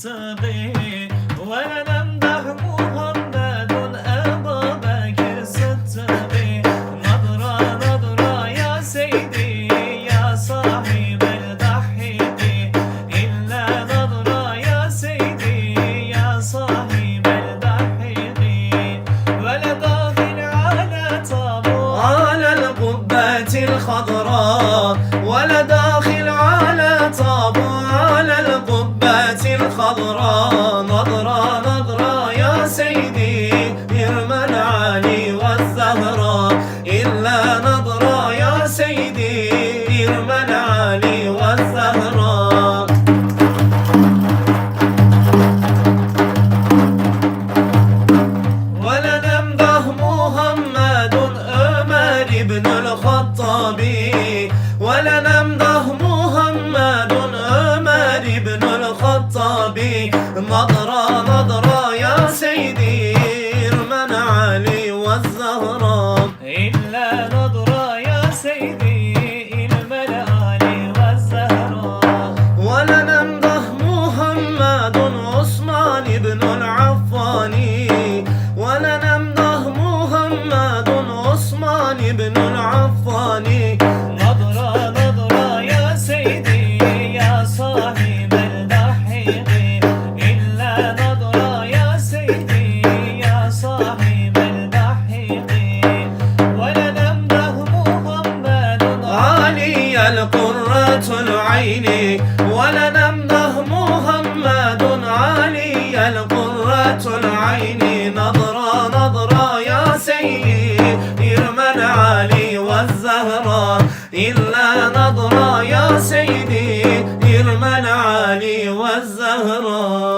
Sıddıky Ve nemdah Muhammedun Ebu Bekir Sıddıky Nadra nadra ya Seydi ya sahibel dahiki İlla nadra ya Seydi ya sahibel dahiki Ve le dahil ala tabu على القبة الخضراء ولا داخل على طابو على القبة الخضراء نظرة نظرة يا سيدي إرمى العلي والزهراء إلا نظرة يا سيدي إرمى العلي والزهراء ولنمده محمد Ömer ibn el-Hattabi ولنمده محمد Ömer ibn el-Hattabi نظرة نظرة يا سيدي من علي والزهراء İlla nadra ya Seydi ilmel Ali ve Zehra ولنمده محمد عثمان بن العفان ولنمده محمد عثمان بن العفان Nadra nadra ya Seydi ya sahibel dahiki İlla nadra ya Seydi ya sahibel dahiki Ve lenemdah Muhammedun علي القرة العين ولنمده محمد علي القرة العين نظرة نظرة يا سيدي إرمى العلي والزهراء إلا نظرة يا سيدي إرمى العلي والزهراء.